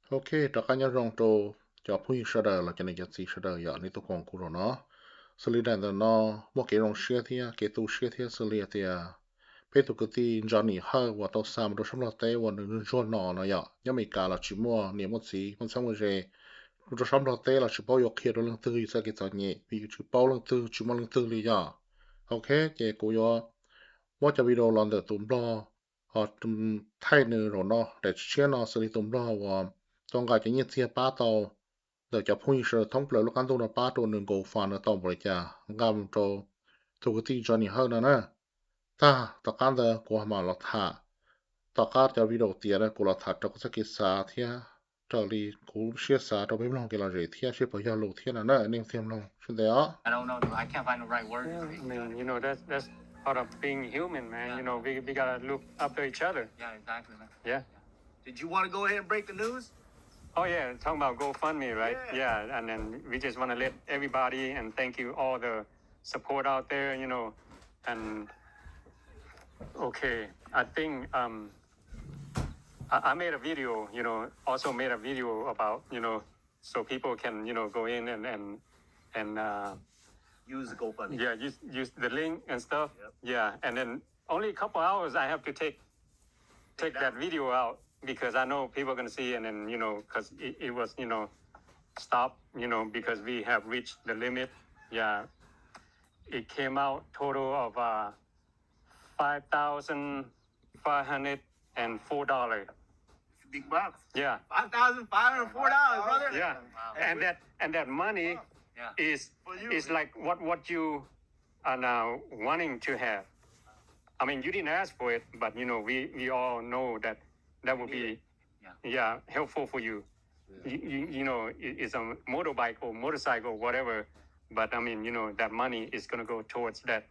Ok, rov qab nyob zoo rau cov phooj ywg sawv daws los cov niam cov txiv sawv daws yom, nej tuaj koom kuv zaum no. Xws li daim ntawm no muaj kev zoo siab thiab kev tu siab thiab xws li hais tias peb tus kwv tij Johnny Hawj uas tau xa mus rau sab Nplog teb uas nws ntsuag no no yom, nyob Amelikas los tsis muaj niam muaj txiv muaj txheeb muaj ze, rau sab Nplog teb los tsis paub yuav qhia rau leej twg yus txoj kev txom nyem vim yus tsis paub leej twg tsis muaj leej twg li yom. Ok, ces kuv yuav muab cov video los ntawm tus Nplog thaij nws zaum no daim tshiab no xws li tus Nplog uas tau nqa cov nyiaj txiag pab tau ntawm cov phooj ywg sawv daws thoob plaws lub qab ntuj no pab rau nws nkaus fas no tau npaum li cas nqa mus rau tus kwv tij Johnny Hawj no na. Tag tom qab ntawd kuv mam los tham, tom qab cov video tiav no kuv los tham rau koj txoj kev xav thiab raws li kuv siab xav rau peb mloog kev lom zem thiab seb puas yog lus thiab no na, nej thiaj mloog sib ntev os. I don't know, dude. I can't find the right word. Yeah, I mean, you know, that's that's part of being human, man. Yeah. You know, we we gotta look after each other. Yeah, exactly, man. Yeah. Did you want to go ahead and break the news? Oh yeah, talking about GoFundMe, right? Yeah. Yeah, and then we just want to let everybody and thank you all the support out there, you know, and okay, I think um I, I made a video, you know, also made a video about, you know, so people can, you know, go in and and and uh, use the GoFundMe. Yeah, use use the link and stuff. Yep. Yeah, and then only a couple hours I have to take take that video out because I know people are gonna see it, and then, you know, because it, it was, you know, stopped, you know, because we have reached the limit. Yeah, it came out total of uh, five thousand five hundred and four dollars. Big bucks. Yeah. Five thousand five hundred four dollars, brother. Yeah. Wow. And that and that money yeah. is is like what what you are now wanting to have. I mean, you didn't ask for it, but you know, we we all know that that would be yeah. Yeah, helpful for you. Yeah. You, you, you know, it, it's a motorbike or motorcycle, whatever. But I mean, you know, that money is gonna go towards that,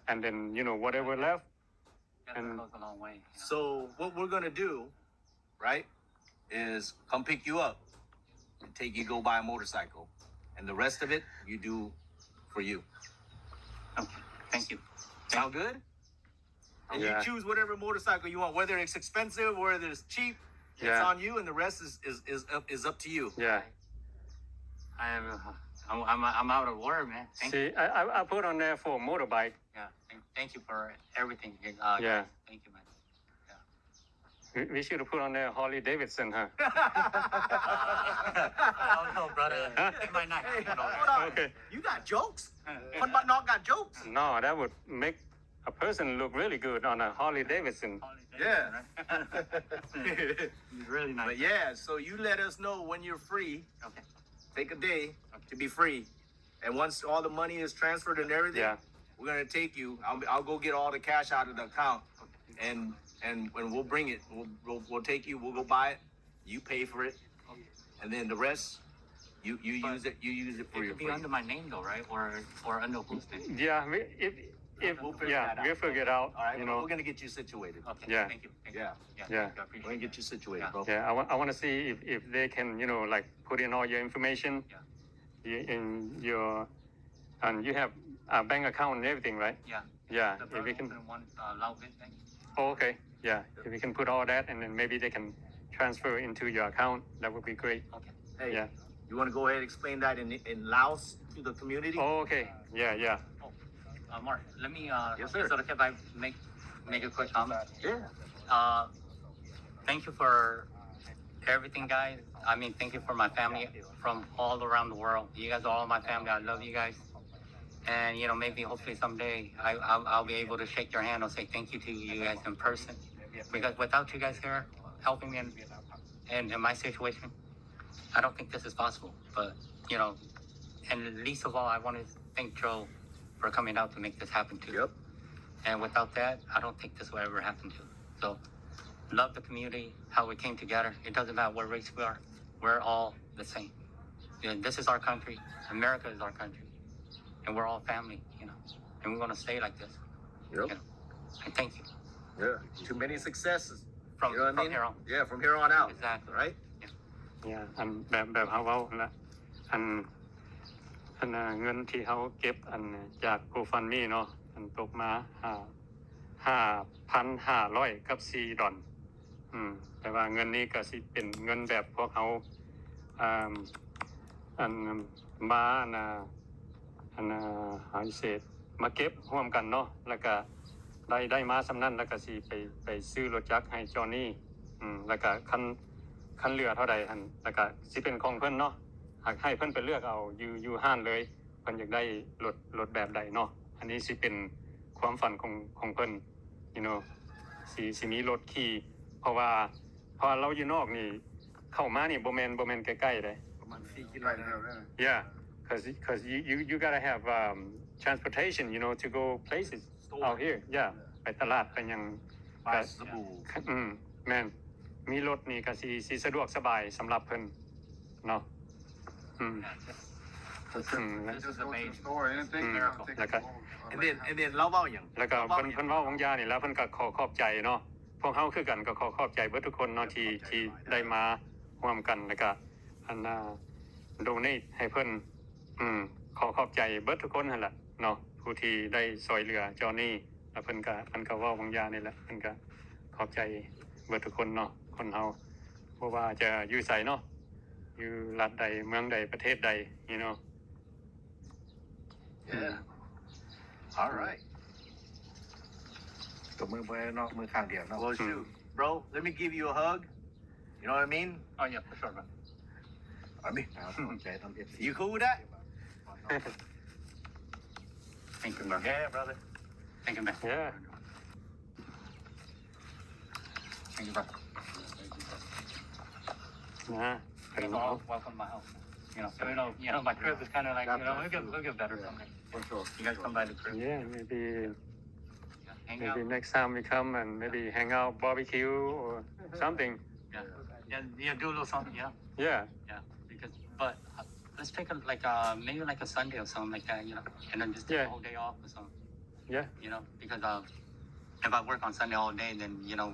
and then you know whatever left. That and goes a long way. You know? So what we're gonna do, right, is come pick you up and take you go buy a motorcycle, and the rest of it you do for you. Okay. Thank you. Sound good? And yeah. You choose whatever motorcycle you want, whether it's expensive, whether it's cheap. It's yeah. on you, and the rest is is is up, is up to you. Yeah. I am I'm I'm, I'm out of word, man. Thank See, I, I I put on there for motorbike. Yeah. Thank, thank you for everything. Uh, yeah. Thank you, man. Yeah. We, we should have put on there Harley Davidson, huh? Uh, I don't know, brother. Huh? It might not happen. Hold on. Okay. You got jokes? What about not got jokes? No, that would make a person look really good on a Harley Davidson. Yeah. It's really nice. But yeah, so you let us know when you're free. Okay. Take a day okay. to be free. And once all the money is transferred and everything, yeah. we're gonna take you. I'll, I'll go get all the cash out of the account, and and and we'll bring it. We'll we'll, we'll take you. We'll go buy it. You pay for it, and then the rest, you you but use it. You use it for it your could be free. Under my name though, right? Or or under whose name? Yeah, we, if if we'll figure yeah, that out. We'll figure it out. All right, you know, we're gonna get you situated. Okay. Yeah. Thank you. Thank yeah. You. Yeah. Yeah. Thank you. I appreciate we're gonna get you situated, yeah. Bro. Yeah. I want I want to see if if they can you know like put in all your information. Yeah. You, in your and you have a bank account and everything, right? Yeah. Yeah. The if we can. One, uh, Lao Viet Bank. Oh, okay. Yeah. If we can put all that, and then maybe they can transfer into your account. That would be great. Okay. Hey, yeah. You want to go ahead and explain that in in Laos to the community? Oh, okay. Yeah, yeah. Oh, uh, Mark, let me. Uh, yes, sir. Is it okay if I make make a quick comment? Yeah. Uh, thank you for everything, guys. I mean, thank you for my family from all around the world. You guys are all my family. I love you guys. And you know, maybe hopefully someday I, I'll, I'll be able to shake your hand or say thank you to you guys in person. Because without you guys here helping me in, in, in my situation, I don't think this is possible. But you know, and least of all, I want to thank Joe for coming out to make this happen too. Yep. And without that, I don't think this would ever happen too. So, love the community, how we came together. It doesn't matter what race we are. We're all the same. Yeah, this is our country. America is our country. And we're all family, you know. And we're gonna stay like this. Yep. You know? And thank you. Yeah. Too many successes. From, you know what I mean? From here on. Yeah, from here on out. Exactly. Right? Yeah. อันแบบแบบเขาเว้าหั่นล่ะ อันอันน่ะเงินที่เขาเก็บอันจาก GoFundMe เนาะ อันตกมาห้าห้าพันห้าร้อยกับสี่ดอล แต่ว่าเงินนี้ก็สิเป็นเงินแบบพวกเฮา มาอันน่ะอันน่ะ how you say it มาเก็บร่วมกันเนาะ แล้วก็ได้ได้มาส่ำนั้น แล้วก็สิไปไปซื้อรถจักรให้จอห์นนี่ แล้วก็คันคันเหลือเท่าใดหั่น แล้วก็สิเป็นของเพิ่นเนาะ หากให้เพิ่นไปเลือกเอาอยู่อยู่ห้านเลย เพิ่นอยากได้รถรถแบบใดเนาะ อันนี้สิเป็นความฝันของของเพิ่น you know สิสิมีรถขี่ เพราะว่าเพราะว่าเราอยู่นอกนี่ เข้ามานี่บ่แม่นบ่แม่นใกล้ๆเด้ ประมาณสี่กิโลนะ yeah cause cause you you you gotta have um transportation you know to go places out here yeah ไปตลาดไปหยัง ขายสบู่ อืมแม่น มีรถนี่ก็สิสิสะดวกสบายสำหรับเพิ่นเนาะ อืม อืม This is the main store. Anything อืม แล้วก็ and then and then เล่าเบาอย่าง แล้วก็เพิ่นเพิ่นเว้าบางอย่างนี่แล้วเพิ่นก็ขอขอบใจเนาะ พวกเฮาคือกันก็ขอขอบใจเบิดทุกคนเนาะที่ที่ได้มาร่วมกันแล้วก็อันน่า donate ให้เพิ่น อืม ขอขอบใจเบิดทุกคนหั่นแหละเนาะ ผู้ที่ได้ซอยเหลือจอห์นนี่ แล้วเพิ่นก็เพิ่นก็เว้าบางอย่างนี่แหละ เพิ่นก็ขอบใจเบิดทุกคนเนาะ คนเฮาบ่ว่าจะอยู่ไสเนาะ อยู่รัฐใดเมืองใดประเทศใด you know Yeah. All right. ตบมือไปเนาะ มือข้างเดียวเนาะ Well, shoot, bro, let me give you a hug. You know what I mean? Oh yeah, for sure, man. I mean, ขอบใจทำ เอฟซี You cool with that? Thank you, bro. Yeah, brother. Thank you, man. Yeah. Thank you, bro. นะ Welcome to my house. You know, so, you know, you know, my crib is kind of like, you know, we'll get, we'll get better someday. For sure. You guys come by the crib. Yeah, maybe Yeah, hang out. Maybe next time we come and maybe hang out, barbecue or something. Yeah. Yeah, yeah, do a little something, yeah. Yeah. Yeah, because, but uh, let's pick a, like uh maybe like a Sunday or something like that, you know, and then just take Yeah. the whole day off or something. Yeah. You know, because uh, if I work on Sunday all day, then you know,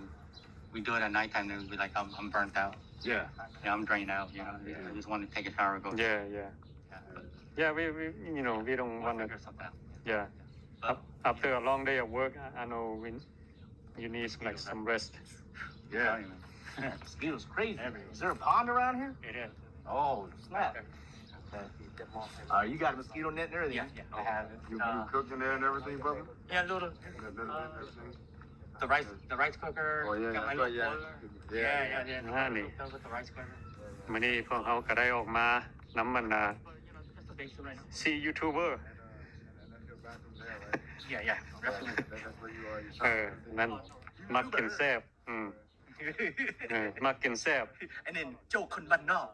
we do it at nighttime, then we'll be like, I'm, I'm burnt out. Yeah. Yeah, I'm drained out. You know, I just want to take a shower, go. Yeah, yeah. Yeah, but Yeah, we, we, you know, we don't we'll want to. Figure something out. Yeah. But, Af- After a long day of work, I, I know we, you need like some rest. Yeah. Mosquitoes crazy. Everywhere. Is there a pond around here? It is. Oh, snap. Okay. Uh, you got a mosquito net and everything? Yeah, yeah. I have it. You, you cook in there and everything, brother? Yeah, a little. Yeah, a little bit, everything. The rice, the rice cooker. Oh, yeah, got my little boiler. Yeah, yeah, yeah. นี่ with the rice cooker. มื้อนี้พวกเขาก็ได้ออกมานำมันนะ But, you know, that's the basic right now. ซียูทูบเบอร์ Yeah, yeah. เออ นั่น มักกินแซ่บ อืม เออ มักกินแซ่บ And then โจ้คนบ้านนอก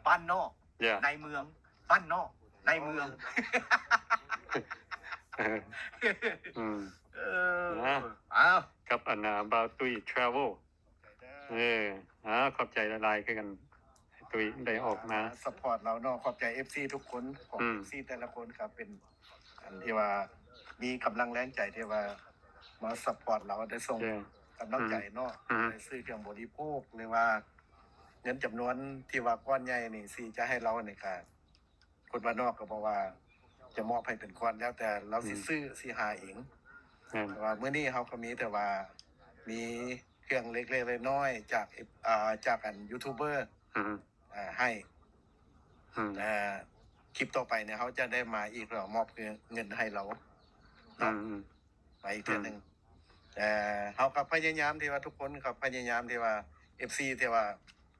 บ้านนอก Yeah. ในเมือง บ้านนอก ในเมือง เออ อืม เออ นะ อ้าว กับอันน่ะ บ่าวตุ้ย Travel เออ อ่า ขอบใจหลายๆ คือกัน ไอ้ตุ้ยได้ออกมา ซัพพอร์ตเราเนาะ ขอบใจเอฟซีทุกคน ของ อืม เอฟซีแต่ละคนครับ เป็นอันที่ว่ามีกำลังแรงใจที่ว่ามาซัพพอร์ตเรา ได้ส่ง โอเค กำลังใจเนาะ อืม ได้ซื้อเครื่องบริโภค หรือว่าเงินจำนวนที่ว่าก้อนใหญ่นี่ ที่จะให้เราเนี่ยก็ คนบ้านนอกก็บอกว่าจะมอบให้เป็นก้อน แล้วแต่เราสิ อืม ซื้อสิหาเอง อืม แต่ว่ามื้อนี้เราก็มีแต่ว่ามีเครื่องเล็กๆน้อยๆจาก อ่า จากอันยูทูบเบอร์ อืม อ่า ให้ อืม แต่คลิปต่อไปเนี่ยเราจะได้มาอีก แล้วมอบเงินให้เราเนาะ อืม อืม มาอีกเทื่อหนึ่ง อืม แต่เราก็พยายามที่ว่าทุกคนก็พยายามที่ว่าเอฟซีที่ว่า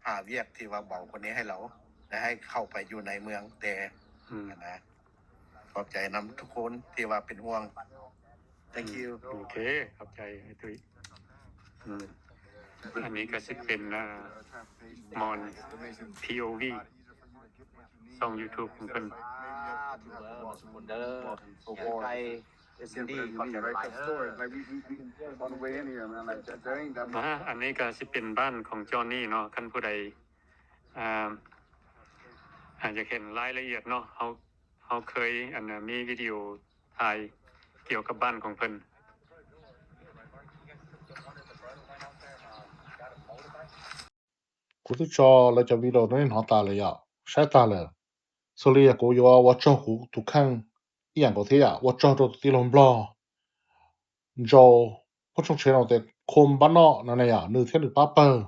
หาเวียกที่ว่าเบากว่านี้ให้เรา และให้เข้าไปอยู่ในเมืองแต่ อืม นะ ขอบใจนำทุกคนที่ว่าเป็นห่วง Thank you โอเค ขอบใจไอ้ตุ้ย อืม อันนี้ก็สิเป็น อ่า มอน พีโอวี ช่องยูทูบของเพิ่น เอฟซี ขอบใจหลายๆ เออ อ่า อันนี้ก็สิเป็นบ้านของจอห์นนี่เนาะ คันผู้ใด อ่า อาจจะเห็นรายละเอียดเนาะ เฮา เฮาเคย อันน่ะ มีวิดีโอถ่ายเกี่ยวกับบ้านของเพิ่น Kuv twb tso lawv cov video no nej hnov tas lawm yom, saib tag lawm. Xws li kuv yuav ua tsaug kuv tus kheej ib yam nkaus thiab yom, ua tsaug rau tus tij laug Nplog Ntsau, phab tshooj tsheb no tias Khuam Npab Noj no na yom, nws thiab nws pab pawg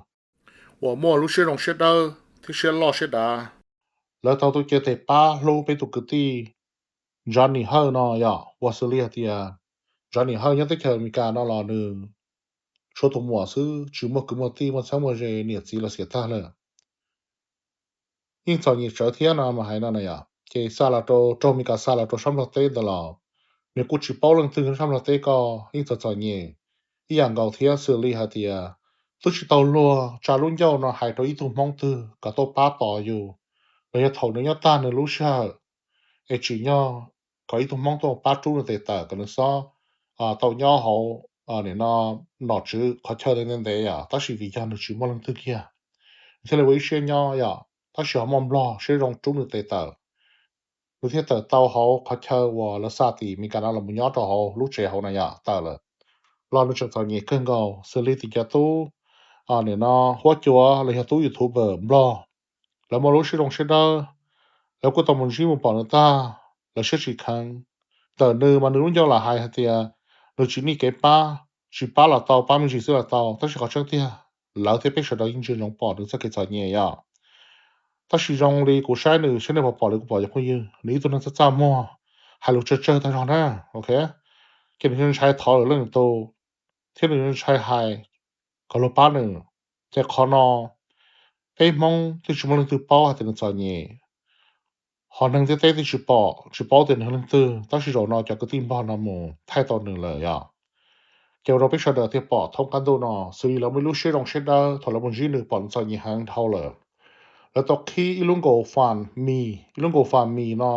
uas muaj lub siab zoo siab dawb thiab siab loj siab dav, lawv tau tuaj cia tes pab hlub peb tus kwv tij Johnny Hawj no yom, uas xws li hais tias Johnny Hawj nyob teb chaws Amelikas no los nws tshuav tus muam xwb, tsis muaj kwv muaj tij muaj txheeb muaj ze, niam txiv los xiam tag lawm. Yeej txom nyem tsawv thiab no mas hais no na yom, ces xa los rau, raug Amelikas xa los rau sab Nplog teb ntawd los nws kuj tsis paub leej twg sab Nplog teb ko, yeej txom txom nyem ib yam nkaus thiab. Xws li hais tias twb tsis tau luag tsa lub ncauj no hais rau ib tug Hmoob twg kom tuaj pab tos yus, los yog thaum nws nyob tag nws lub sij hawm es tsim nyog kom ib tug Hmoob tuaj pab rub nws tes tawm kom nws xob tau nyob hauv nim no nom tswv qhov chaw ntev ntev yom, tab sis vim yog nws tsis muaj leej twg kiag, nws thiaj li ua ib siab nyob yom, tab sis ho muaj Nplog siab zoo rub nws tes tawm, nws thiaj tawm tau hauv qhov chaw uas lawv xa tim Amelikas no los mus nyob rau hauv lub tsev hauv na yom, tawm lawm. Los nws tseem txom nyem kawg nkaus xws li tim cov tub nim no huab cua los yog tub YouTuber Nplog, lawv muaj lub siab zoo siab dawb, lawv kuj tau mus ntsib mus pom nws tag, lawv siab tsis kheev. Ntawm nws mas nws lub ncauj lam hais hais tias nws tsis nij kev pab, tsis pab los tau, pab me ntsis xwb los tau, tab sis qhov tseeb tiag lawv thiab peb sawv daws yeej ntsia ntsoov pom nws txoj kev txom nyem yom. Tab sis zoo li kuv saib nws, saib nws pom pom li kuv pom cov phooj ywg, nws ib tug neeg txaj txaj muag, hais lus tsawg tsawg tag zog na, ok. Ces nws ntshai thov lwm leej lwm tus, thiab nws ntshai hais kom luag pab nws. Ces qhov no peb Hmoob twb tsis muaj leej twg paub hais tias nws txom nyem, ho neeg ntiaj teb twb tsis pom tsis paub tias nws yog leej twg, tab sis zaum no cov kwv tij Nplog no mus thaij tau nws lawm yom. Ces ua rau peb sawv daws thiaj pom thoob qab ntuj no xws li lawv muaj ib lub siab zoo siab dawb thaum lawv mus ntsib nws pom nws txom nyem heev dhau lawm. Lawv tau qhib ib lub GoFundMe, ib lub GoFundMe no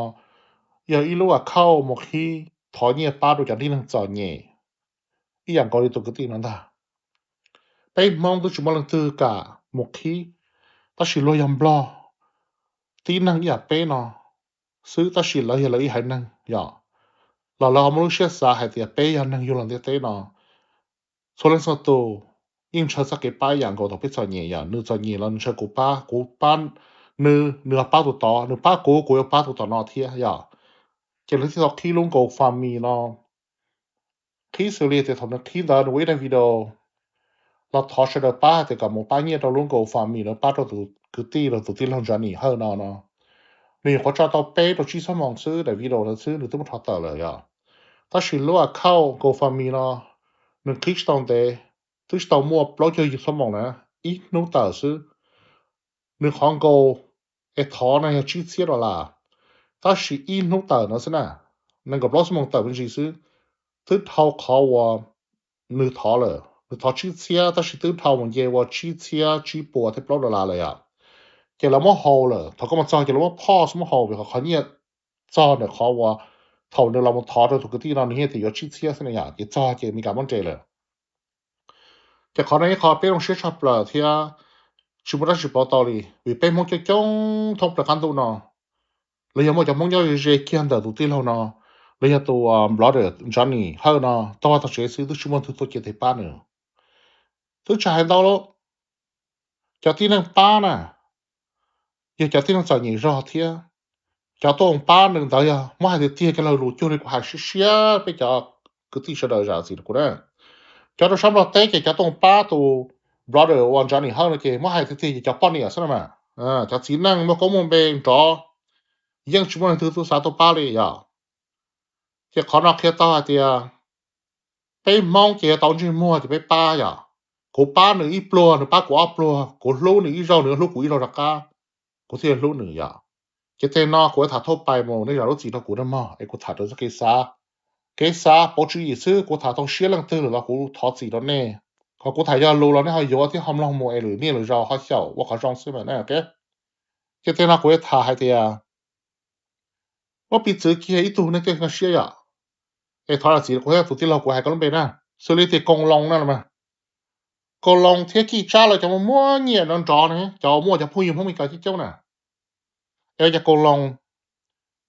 yog ib lub account mus qhib thov nyiaj pab rau cov tib neeg txom nyem ib yam nkaus li tus kwv tij no ntag. Peb Hmoob twb tsis muaj leej twg kam mus qhib, tab sis luag yog Nplog tib neeg ib yam peb no xwb, tab sis lawv yog lawv ib haiv neeg yom, los lawv ho muaj lub siab xav hais tias peb yog neeg yug los ntiaj teb no, txhua leej txhua tus yeej ntshaw txoj kev pab ib yam nkaus thaum peb txom nyem yom. Nws txom nyem los nws ntshaw kuv pab, kuv pab nws, nws ho pab tus tod, nws pab kuv, kuv yuav pab tus tom no thiab yom. Ces lawv thiaj tau qhib lub GoFundMe no, qhib xws li tias thaum nws qhib ntawd nws ua ib daim video los thov sawv daws pab hais tias kom mus pab nyiaj rau lub GoFundMe no pab rau tus kwv tij los tus tij laug Johnny Hawj no no. Nws nyuam qhuav tso tau peb rau tsib xuab moos xwb, daim video ntawd xwb nws twb muab rho tawm lawm yom. Tab sis lub account GoFundMe no nws qhib tsis tau ntev, twb tsis tau muaj plaub caug yim xuab moos na, ib hnub tawm xwb. Nws qhov nkaus es thov no yog tsib txhiab dollar, tab sis ib hnub tawm no xwb na, nees nkaum plaub xuab moos tawm me ntsis xwb, twb dhau qhov uas nws thov lawm. Nws thov tsib txhiab tab sis twb dhau mus nce ua tsib txhiab tsib puas thiab plaub dollar lawm yom. Ces lawv muab hold lawm, thaum koj mus txog ces lawv muab pause, muab hold vim qhov nyiaj txog ntawm qhov uas thaum nws los mus thov rau tus kwv tij no nws yeej tias yuav tsib txhiab xwb na yom, ces txog ces Amelikas muab nres lawm. Ces qhov no ib qho peb zoo siab tshaj plaws thiab tsis muaj dab tsi pauv tau li, vim peb Hmoob coob coob thoob plaws qab ntuj no, los yog muaj cov Hmoob nyob ze ze kiag ntawm tus tij laug no, los yog tus blogger Johnny Hawj no tau vaj tau tsev xwb twb tsis muaj leej twg tuaj cia tes pab nws. Twb tsis hais ntau lawm, cov tib neeg pab na yog cov tib neeg txom nyem zog thiab. Cov tuaj pab nws ntawd yog muab hais tiag tiag cov lag luam cuag li kuv hais siab siab peb cov kwv tij sawv daws zam txim rau kuv na. Cov rau sab Nplog teb ces cov tuaj pab tus blogger uas Johnny Hawj no ces muab hais tiag tiag ces cov poj niam xwb no mas, cov txiv neej muaj koob muaj npe nrov yeej tsis muaj leej twg tuaj xav tuaj pab li yom. Ces qhov no qhia tau hais tias peb Hmoob ces yuav tau ntsej muag ces peb pab yom. Kuv pab nws ib pluag nws pab kuv ob pluag, kuv hlub nws ib zaug nws yuav hlub kuv ib zaug rov qab, kuv thiaj yuav hlub nws yom. Ces tej no kuv yuav tham thauj pais mus, nej zam lub txim rau kuv na mog es kuv tham raws txoj kev xav. Kev xav pauv tswv yim xwb, kuv tham tau siab leej twg lawm los kuv thov txim rau nej. Ho kuv tham yog lus los nej ho yuav thiab ho mloog mus es lwm niaj lwm zaus ho xyaum ua qhov zoo xwb mas na. Ces tej no kuv yuav tham hais tias muab piv txwv kiag ib tug neeg tiaj nkag siab yom. Es thov zam txim kuv thiab tus tij laug kuv hais koj lub npe na, xws li tias Koos Loos na los mas, Koos Loos thiab Kij Tsab lawv cov muaj muaj nyiaj nrov nrov ne, cov muaj cov phooj ywg Hmoob Meskas coob coob na. Es ua cas Koos Loos,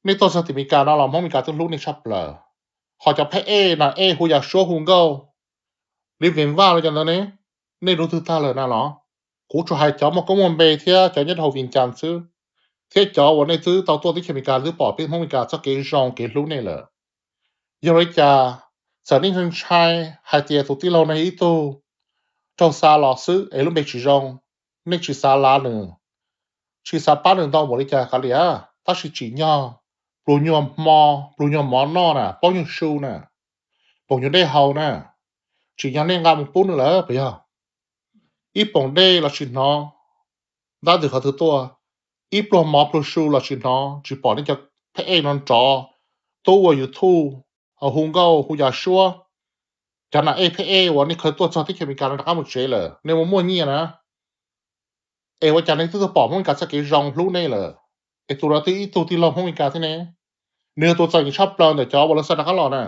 nej tuaj txog tim Meskas no los Hmoob Meskas twb hlub nej tshaj plaws, ho cov phab ej nas ej hu yam suab hu nkauj li Vees Vaj los cov ntawd ne, nej dua twg tag lawm na los? Kuv tsuas hais cov muaj koob muaj npe thiab cov nyob rau hauv Vias Cas xwb, thiab cov uas nej twb tau tuaj teb chaws Amelikas twb pom peb Hmoob Meskas txoj kev zoo kev hlub nej lawm. Yog li cas txawm nej ntshai hais tias tus tij laug no yog ib tug raug xa los xwb es lub npe tsis zoo, nej tsis xav lav nws, tsis xav pab nws ntau npaum li cas kav liam, tab sis tsim nyog pluag nyuag hmo, pluag nyuag mov noj na, paub nyuag su na, poom nyuag dej haus na, tsim nyog nej nqa mus pub nws lawm puas yog? Ib poom dej los tsis hnov ntab ntws qhov twg tuaj, ib pluag mov pluag su los tsis hnov, tsis pom nej cov pheb ej no nrov tub ua YouTube, hu nkauj hu yam suab, cov nas ej pheb ej uas nej khaws tuaj txog teb chaws Amelikas no rov qab mus tsev lawm, nej muaj muaj nyiaj na. Es ua cas nej twb tau pom Hmoob Amelikas txoj kev zoo hlub nej lawm, es tus no twb ib tug tij laug Hmoob Amelikas thiab ne, nws yog tus txom nyem tshaj plaws ntawm cov uas lawv xa rov qab los na.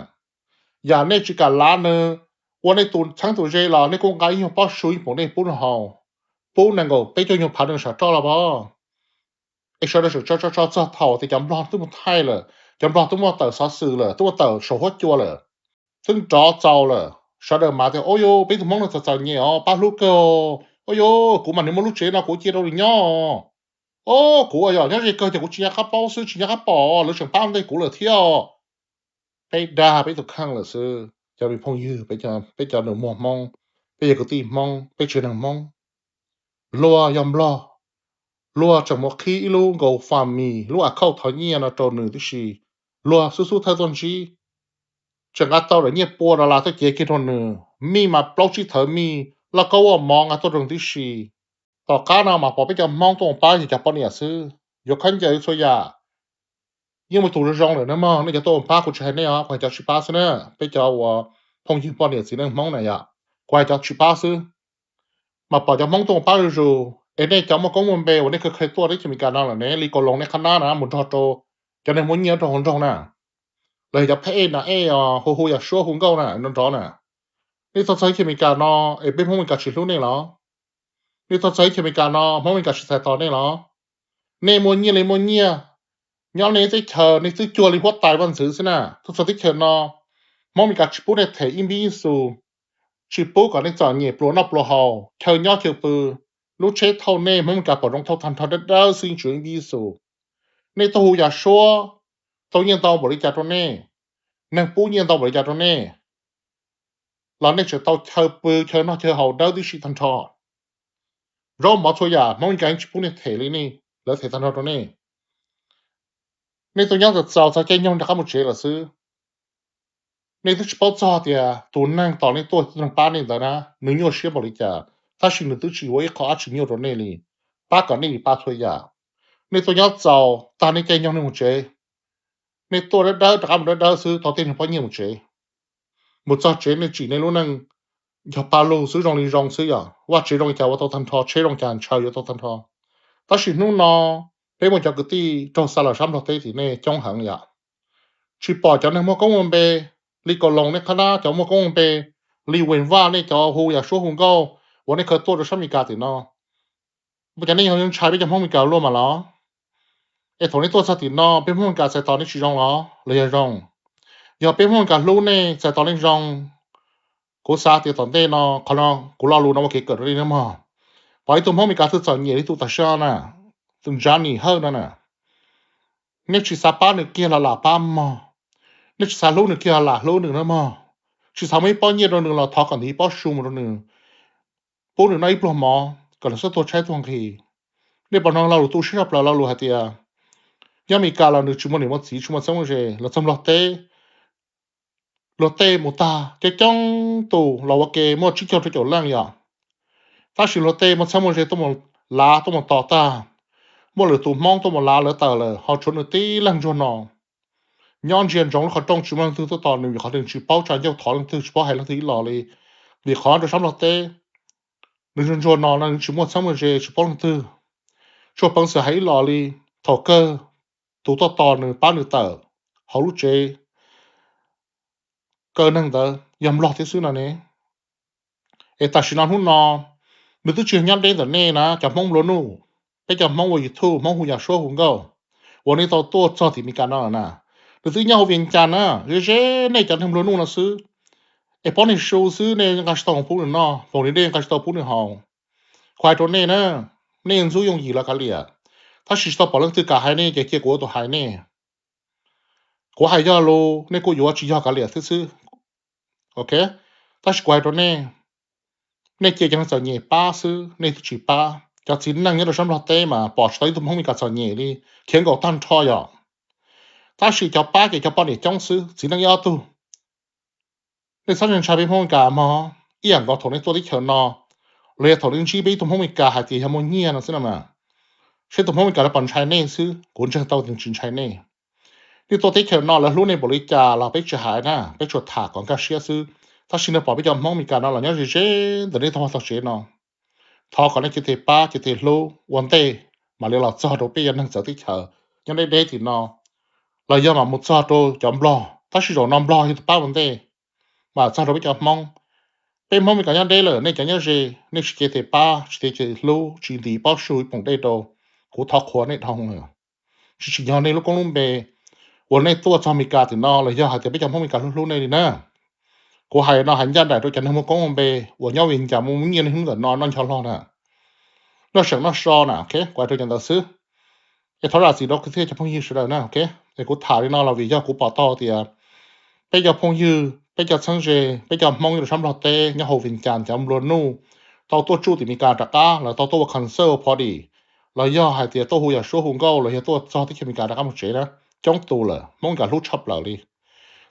Yam nej tsis kam lav nws, ua nej tus txheeb tus ze los nej kuj nqa ib nyuag pob su ib poom dej pub nws haus, pub nees nkaum peb caug nyuag phav nws sam roj los pov. Es sawv daws tso tso tso txog thaum tias cov Nplog twb mus thaij lawm, cov Nplog twb muaj tawm xov xwm lawm, twb muaj tawm saum huab cua lawm, twb nrov txaus lawm, sawv daws mas tias, ua yuj, peb tus Hmoob no txom txom nyem os, pab hlub kawg, ua yuj, kuv mas nws muaj lub tsev no kuv cia rau nws nyob, o, kuv yog nyob ze kawg ces kuv tsis nco qab paub xwb, tsis nco qab pom, lawv tseem pab ntej kuv lawm thiab. Peb dag peb tus kheej lawm xwb cov me phooj ywg, peb cov nus muag Hmoob, peb yog kwv tij Hmoob, peb tsev neeg Hmoob. Luag yog Nplog, luag tseem mus qhib ib lub GoFundMe, lub account thov nyiaj no rau nws tib si, luag xub xub thawj tuaj ntsib, tseem nqa tau daim nyiaj pua dollar tuaj cev kiag rau nws, mij mas plaub tsib thawv mij, lauj kaub ua mov nqa tuaj rau nws tib si. Tom qab no mas pom peb cov Hmoob tuaj mus pab yog cov poj niam xwb, yuav khaub ncaws yuav txhua yam. Yeej muaj tus zoo zoo lawm na mog, nej cov tuaj mus pab kuv tsis hais nej os, kuv hais cov tsis pab xwb na, peb cov uas phooj ywg poj niam txiv neej Hmoob na yom, kuv hais cov tsis pab xwb. Mas pom cov Hmoob tuaj mus pab zuj zus, es nej cov muaj koob muaj npe uas nej khaws khaws tuaj teb chaws Amelikas no lawm ne, li Kaus Loos nej qhab nab na mus nrog rau cov neeg muaj nyiaj rau hauv nroog na, los yog cov pheb ej nas ej hu hu yam suab hu nkauj na nrov nrov na, nej tuaj txog teb chaws Amelikas no es peb Hmoob Amelikas tsis hlub nej los? Nej tuaj txog teb chaws Amelikas no Hmoob Amelikas tsis txhais tos nej los? Nej muaj nyiaj li muaj nyiaj, nyob nej teb chaws nej twb cuag li huab tais vaj ntxwv xwb na, tuaj txog teb chaws no Hmoob Amelikas tsis pub nej them ib npib ib xus, tsis pub kom nej txom nyem pluas noj pluas haus, chaw nyob chaw pw, lub tsheb thauj nej Hmoob Amelikas pom zoo thauj tag nrho dawb dawb xwb, yeej tsis ib npib ib xus. Nej tuaj hu yam suab, tau nyiaj ntau npaum li cas rau nej, neeg pub nyiaj ntau npaum li cas rau nej, los nej tseem tau chaw pw chaw noj chaw haus dawb tib si tag nrho. Zaub mov txhua yam Hmoob Amelikas yeej tsis pub nej them li ne, lawv them tag nrho rau nej. Nej tuaj nyob txaus txaus txog caij nyoog rov qab mus tsev lawm xwb. Nej twb tsis paub txog tias tus neeg tos nej tuaj, tus neeg pab nej ntawd na, nws nyuaj siab npaum li cas, tab sis nws twb tsis ua ib qho dab tsi nyuaj rau nej li, pab kom nej li pab txhua yam. Nej tuaj nyob txaus tag nej caij nyoog nej mus tsev, nej tuaj dawb dawb rov qab mus dawb dawb xwb, tau tej niag pob nyiaj mus tsev. Mus txog tsev nej tsim nej lub neej yog paj lug xwb, zoo li zoo xwb yom, vaj tsev zoo li cas ua tau tag nrho, tsheb zoo li cas ntshaw yuav tau tag nrho. Tab sis hnub no peb muaj cov kwv tij raug xa los sab Nplog teb tim nej coob heev yom. Tsis pom cov neeg muaj koob muaj npe li Kaus Loos nej qhab nab, cov muaj koob muaj npe li Weem Vaj nej cov hu yam suab hu nkauj uas nej khaws tuaj rau sab Amelikas tim no. Ua cas nej yog ntshai peb cov Hmoob Amelikas luaj mas los? Es thaum nej tuaj txog tim no peb Hmoob Amelikas txais tos nej tsis zoo los los yog zoo? Yog peb Hmoob Amelikas hlub nej txais tos nej zoo, kuv xav tias tom ntej no qhov no kuv lo lus no ua kev kawm rau nej na mog. Pom ib tug Hmoob Amelikas twg txom nyem li tus tam sim no na, tus Ntsa Nim Hawj no na, nej tsis xav pab nws kiag los lam pab mog, nej tsis xav hlub nws kiag los lam hlub nws na mog, tsis xav muab ib pob nyiaj rau nws los thov kom ntim ib pob su mus rau nws, pub nws noj ib pluag mov kom nws txhob tuag tshaib tuag nqhis. Nej puas hnov lo lus tu siab tshaj plaws lo lus hais tias nyob Amelikas los nws tsis muaj niam muaj txiv, tsis muaj txheeb muaj ze, los txog Nplog teb, luag tej mus tag coob coob tus los ua ke muaj tsib caug rau caum leej yom. Tab sis luag tej muaj txheeb muaj ze tuaj mus lav tuaj mus tos tag, muaj lwm tus Hmoob tuaj mus lav lawv tawm lawm, ho tshuav nws tib leeg ntsuag no nyob ntsia ntsoov lub qhov rooj tsis muaj leej twg tuaj tos nws, vim qhov nws tsis paub tsa ncauj thov leej twg, tsis paub hais leej twg ib los li. Vim qhov rau sab Nplog teb, nws ntsuag ntsuag no nws tsis muaj txheeb muaj ze, tsis paub leej twg, tsuas peev xwm hais ib los li. Thaum kawg tus tuaj tos nws pab nws tawm hauv lub tsev kaw neeg ntawd yog Nplog thiab xwb no ne. Es tam sim no hnub no nws twb tsis yog nyob deb ntawm nej na cov Hmoob nplua nuj, peb cov Hmoob ua YouTube, Hmoob hu yam suab hu nkauj uas nej tau tuaj txog tim Meskas no lawm na. Nws twb nyob hauv Vias Cas na, ze ze nej cov neeg nplua nuj no xwb. Es pob niag su xwb nej nqa tsis tau pub nws noj, foom li dej nqa tsis tau pub nws haus. Kuv hais rau nej na, nej ntxub yooj yim los kav liam, tab sis tsis tau pom leej twg kam hais nej ces cia kuv ua tus hais nej. Kuv hais yog lus nej kuj yuav, tsis yog kav liam xwb xwb. Ok, tab sis kuv hais rau nej, Nej cia cov neeg txom nyem pab xwb, nej twb tsis pab. Cov txiv neej nyob rau sab Nplog teb mas pom tsis tau ib tug Hmoob Mes Kas txom nyem li, khiav nkaus tag nrho yom. Tab sis cov pab ces cov poj niam coob xwb, txiv neej ib ob tug. Nej txhob ntshai peb Hmoob Mes Kas mog, ib yam nkaus thaum nej tuaj teb chaws no, los yog thaum nej ntsib peb ib tug Hmoob Mes Kas hais tias yog muaj nyiaj no xwb no mas, seb tus Hmoob Mes Kas lawv puas ntshai nej xwb, kuv ntseeg tau tias tsis ntshai nej. Nej tuaj teb chaws no lawv hlub nej npaum li cas los peb tsis hais na, peb tsuas tham kom nkag siab xwb. Tab sis nej pom peb cov Hmoob Mes Kas no los nyob ze ze ntawm nej tog vaj tog tsev no, thov kom nej cia li pab cia li hlub ua ntej mam li los txog rau peb cov neeg txawv teb chaws nyob deb deb tim no, los yog mam mus txog rau cov Nplog, tab sis zaum no Nplog yog tus pab ua ntej, mam txog rau peb cov Hmoob. Peb Hmoob Mes Kas nyob deb lawm, nej cov nyob ze, nej tsis cia li pab, tsis cia li hlub, tsis ntim pob su ib poom dej rau, kuv thov qhuas nej dhau lawm. Tsis tsim nyog nej lub koob lub npe uas nej tuaj txog Mes Kas tim no los yog hais tias peb cov Hmoob Mes Kas hlub hlub nej li na. Kuv hais no hais ncaj nraim rau cov neeg muaj koob muaj npe uas nyob Vis Cas muaj nyiaj niaj hnub ntawm no noj ncho hlo na, noj seem noj so na, ok, kuv hais rau cov ntawd xwb. Es thov zam txim rau kwv tij cov phooj ywg sawv daws na, ok. Es kuv tham li no los vim yog kuv pom tau tias peb cov phooj ywg, peb cov txheeb ze, peb cov Hmoob nyob rau sab Nplog teb nyob hauv Vis Cas, cov nplua nuj tau tuaj tsuj tim Mes Kas rov qab, lawv tau tuaj ua concert ua party, los yog hais tias tuaj hu yam suab hu nkauj los yog tuaj txog teb chaws Mes Kas rov qab mus tsev na, coob tus lawm, Hmoob Mes Kas hlub tshaj plaws li.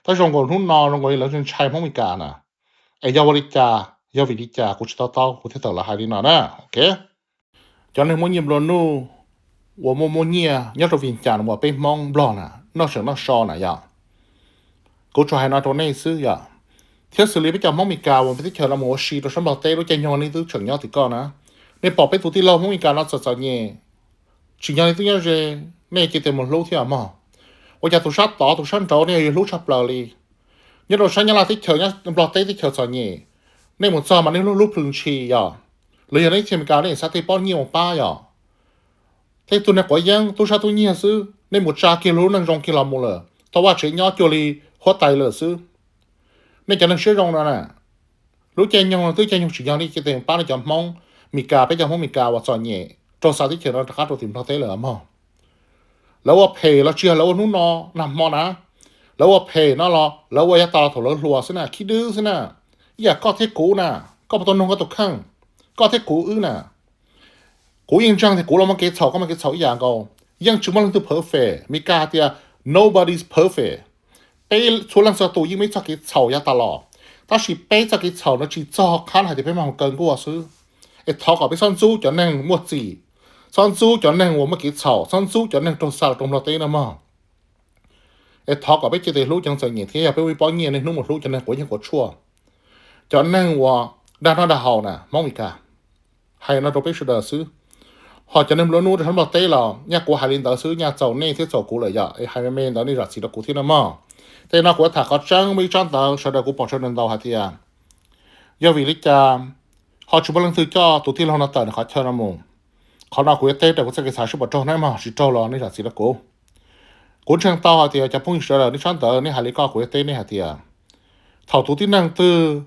Tab zoo nkaus hnub no zoo nkaus li lawv ntshai Hmoob Mes Kas na. Es yog ua li cas, yog vim li cas kuv tsis to taub, kuv thiaj tawm los hais li no na, ok. Cov neeg muaj nyiaj nplua nuj uas muaj muaj nyiaj nyob rau Vis Cas uas peb Hmoob Nplog na, noj seem noj so na yom. Kuv tsuas hais no rau nej xwb yom. Thiab xws li peb cov Hmoob Mes Kas uas peb teb chaws no mus ua si rau sab Nplog teb lub caij nyoog nej twb tseem nyob tim ko na, nej pom peb tus tij laug Hmoob Mes Kas no txom txom nyem, tsim nyog nej twb nyob ze, nej cia li mus hlub thiab mog. Ua cas tus sab tod tus sab nraud nej yuav hlub tshaj plaws li? Nyob rau sab Nyab Laj teb chaws, Nplog teb teb chaws txom nyem, nej mus txog mas nej hlub hlub plhws ntshis yom. Los yog nej teb chaws Amelikas nej xav tej pob nyiaj mus pab yom. Tej tug neeg quav yeeb tub sab tub nyiag xwb, nej mus tsa kiag lub neej zoo kiag los mus lawm, tau vaj tsev nyob cuag li huab tais lawm xwb. Nej cov neeg siab zoo no na, lub caij nyoog twb caij nyoog tsim nyog nej cia li pab nej cov Hmoob Mes Kas, peb cov Hmoob Mes Kas uas txom nyem raug xa teb chaws no rov qab rau tim Nplog teb lawm mog. Lawv ua phem los tsis yog lawv ua hnub no nag hmo na, lawv ua phem no los lawv ua yav tas los thaum lawv hluas xwb na, khib dwb xwb na. Ib yam koj thiab kuv na, koj puas tau noog koj tus kheej? Koj thiab kuv wb na, kuv yeej ntseeg tias kuv los muaj kev txhaum, koj muaj kev txhaum ib yam nkaus. Yeej tsis muaj leej twg perfect, Mes Kas hais tias nobody's perfect. Peb txhua leej txhua tus yeej muaj ib txoj kev txhaum yav tas los, tab sis peb txoj kev txhaum no tsis txog qhov hais tias peb mag kaw nkuaj xwb. Es thov kom peb txhob ntxub cov neeg muaj txim, txhob ntxub cov neeg uas muaj kev txhaum, txhob ntxub cov neeg raug xa los rau Nplog teb no mog. Es thov kom peb cia li hlub cov neeg txom nyem thiab yog peb muaj ib pob nyiaj niaj hnub mus hlub cov neeg quav yeeb quav tshuaj, cov neeg uas dag noj dag haus na Hmoob Mes Kas. Hais no rau peb sawv daws xwb. Ho cov neeg nplua nuj rau sab Nplog teb los nyaj kuv hais li ntawd xwb, nyaj txaus nej thiab txaus kuv lawm yom, es hais me me ntawd nej zam txim rau kuv thiab no mog. Tej no kuv yuav tham qhov tseeb muaj ib tsab ntawv sawv daws kuv pom sawv daws ntau hais tias yog vim li cas ho tsis muaj leej twg coj tus tij laug no tawm nws qhov chaw no mus. Qhov no kuv yuav teb rau kuv txoj kev xav seb puas raug na mog, tsis raug los nej zam txim rau kuv. Kuv ntseeg tau hais tias cov phooj ywg sawv daws nej tsab ntawv nej hais li ko kuv yuav teb nej hais tias thaum tus tib neeg twg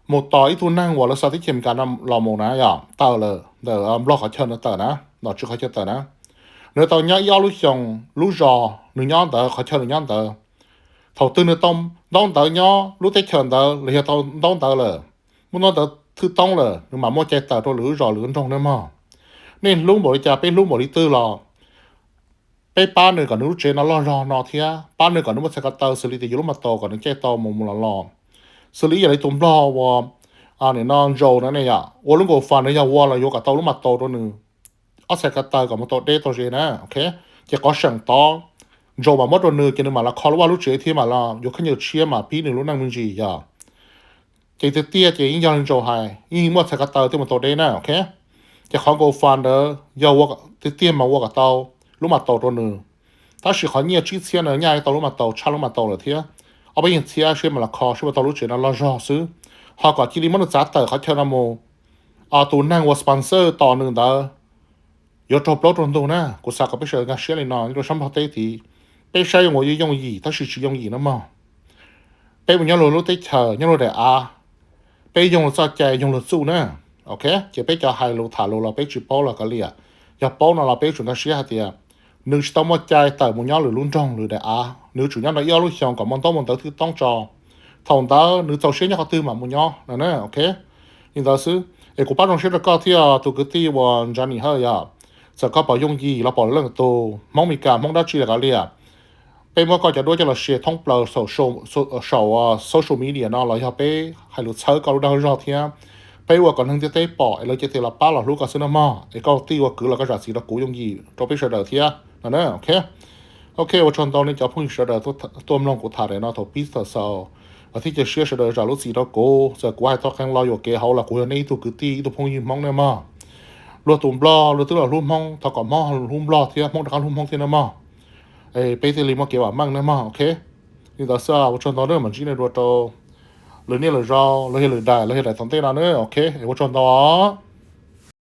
mus tos ib tug neeg uas lawv xa teb chaws Amelikas los mus na yom, tawm lawm ntawm Nplog qhov chaw no tawm na, nom tswv qhov chaw tawm na, nws tau nyob ib ob lub xyoos lub zos nws nyob ntawd, qhov chaw nws nyob ntawd. Thaum twg nws tau ntaub ntawv nyob lub teb chaws ntawd los yog tau ntaub ntawv lawm, muaj ntaub ntawv thwj toob lawm, nws mam muaj cai tawm rau lwm lub zos lwm lub nroog na mog. Nej hlub npaum li cas, peb hlub npaum li twg los peb pab nws kom nws lub tsev no loj zog no thiab pab nws kom nws muaj txhais ko taw xws li tias yuav lub mas taus kom nws caij tau mus mus los los. Xws li ib yam li tus nplog uas nim no Ntsau no ne yom, ua lub nkaus fas nws yog ua los yuav kom tau lub mas taus rau nws ob txhais ko taw kom mus tau deb tau ze na, ok. Ces qhov seem tod Ntsau mam muab rau nws ces nws mam los kho lub vaj lub tsev thiab mam los yuav khaub ncaws tshiab mam pib nws lub neej me ntsis yom. Ces tiag tiag ces yeej yog li Ntsau hais, yeej muaj txhais ko taw thiaj mus tau deb na, ok. Ces qhov nkaus fas ntawd yog ua tiag tiag mas ua kom tau lub mas taus rau nws. Tab sis qhov nyiaj tsib txhiab no nyaj tau lub mas taus tshaj lub mas taus lawm thiab. Ob peb nyuag txhiab seb mam los kho seb puas tau lub tsev no loj zog xwb. Ho kom cia li muab nws txav tawm qhov chaw no mus, tus neeg uas sponsor tos nws ntawd yuav raug plaub raug ntug na. Kuv xav kom peb sawv daws nkag siab li no, nyob rau sab Nplog teb tid, peb saib zoo nkaus yooj yim tab sis tsis yooj yim na mog. Peb mus nyob luag lub teb chaws, nyob luag daim av, peb yoog luag txoj cai, yoog luag txuj na. Ok, ces peb cov hais lus tham lus los peb tsis paub los kav liam, yog paub no los peb tsum nkag siab hais tias nws tsis tau muaj cai tawm mus nyob lwm lub nroog lwm daim av, nws tsum nyob no ib ob lub xyoos kom muaj ntaub muaj ntawv thwj toob tso. Thaum ntawd nws txaus siab nyob qhov twg mam mus nyob no na, ok. Li ntawd xwb, es kuv pab zoo siab rau koj thiab tus kwv tij uas Johnny Hawj yom. Txawm koj pom yooj yim los pom leej tus Hmoob Meskas Hmoob dab tsi los kav liam, peb muab koj cov duab coj los share thoob plaws saum social media no los yog peb hais lus txhawb koj lub dag lub zog thiab peb ua kom neeg ntiaj teb pom es lawv cia li los pab los hlub koj xwb nawb mog. Es koj tij ua kwv los koj zam txim rau kuv yooj yim rau peb sawv daws thiab no na, ok. Ok, ua tsaug ntau nej cov phooj ywg sawv daws tuaj mloog kuv tham daim no thaum pib txog xaus, thiab cia siab sawv daws zam lub txim rau kuv. Txawm kuv hais tau qee lo yuam kev hauv los kuv yog nej ib tug kwv tij ib tug phooj ywg Hmoob nawb mog. Luag tus Nplog luag twb los hlub Hmoob, thov kom Hmoob hlub Nplog thiab Hmoob rov qab hlub Hmoob thiab nawb mog. Es peb thiaj li muaj kev vam meej nawb mog, ok. Li ntawd xwb, ua tsaug ntau nawb, mam ntsib nej dua rau lwm niaj lwm zaus los yog lwm daim los yog daim tom ntej no nawb, ok. Es ua tsaug ntau os.